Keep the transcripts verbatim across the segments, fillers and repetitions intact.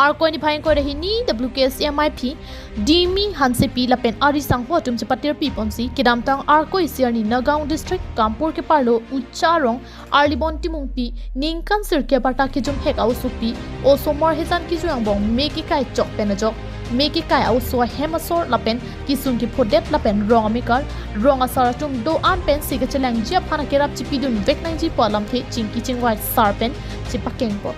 Arkoi niphai ingkoi ra hini W K S A M I P Dimi Hansepi lapen ari sangho atum chepatirpi ponsi kedamtang Arkoi isi arni Nagaon District Kampur keparlo Ucha Rong Arlibon Timungpi ningkan sirkep arta kejumhek a-osopi osomar hejan kejui angbong me kekai chok pen ajok me kekai a-oso ahem asor lapen kesung kephodet lapen rong amekar rong asar atum do-an pen se kachelangji aphan akerap chipidun vek nangji pu alamthe chingki chingvai sar pen chepakengpo.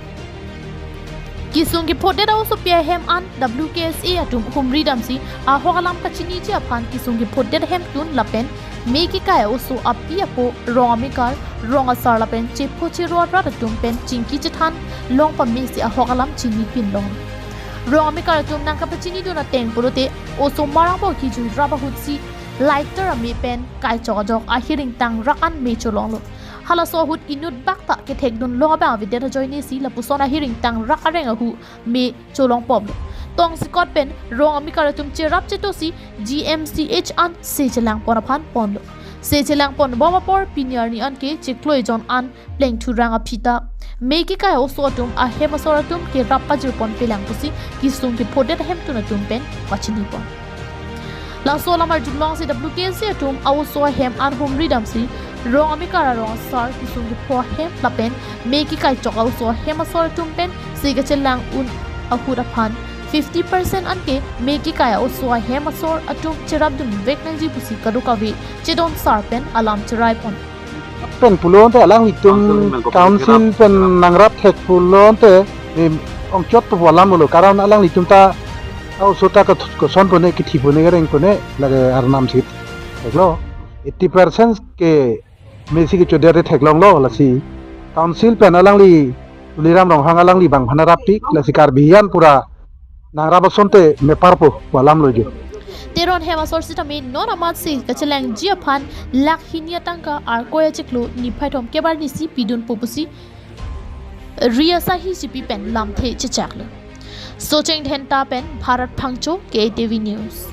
Kesung kephodet a-osopi ahem an W K S A atum humri damsi ahok alam kachiniji aphan kesung kephodet ahemtun lapen me kekai a-oso api apo rong amekar rong asar lapen chepho chero rat atum pen chingki chethan long pamesi ahok alam chinipin long. Rong amekar atum nangkapachinidun ateng pulote osomar angbong kejui rap ahutsi lighter ame pen kai chok ajok ahiring tangrak an me cholonglo. Halaso ahut inut bak ta kethekdun long abang avedet ajoinesi lapuson ahiring tangrak areng ahu me cholongpomlo. Tongsekot pen rong amekar atum cherap chetosi G M C H an se chelangpon aphan ponlo. Se chelangpon bom apor pini arni anke chiklo ejon an plengthurang aphi ta me kekai a-oso atum ahem asor atum kerap pajirpon pelang pusi kesung kephodet ahemtun atum pen pachinipon. Laso alam arjulongsi W K S A atum a-oso ahem an humri damsi rong amekar arong asar kesung kepho ahem lapen me kekai chok a-oso ahem asor atum pen se kachelang un ahut aphan fifty percent anke me kekai a-oso ahem asor atum cherapdun vek nangji pusi kadokave chedon sar pen alam cheraipon. Pen pulote alanglitum council pen nangrap thek pulote, em, ongchot pu alam lo, karon alanglitum ta a-oso ta koson pone, kethi pone, kereng pone lake arnam si theklo. Eighty percent ke mesi kechodet theklonglo, lasi council pen alangli Tuliram Ronghang alangli bang aphan rapik, lasi Karbi an pura nangrap asonte meparpo pu alam lo jo. Teron hem asor sitame non amatsi kachelangji aphan lakh hini atangka Arkoi achiklo niphai thom kebar nisi pidunpo pusi ri asahi chipi pen lamthe chechaklo. Socheng Dhenta pen Bharat Phangcho, K T V News.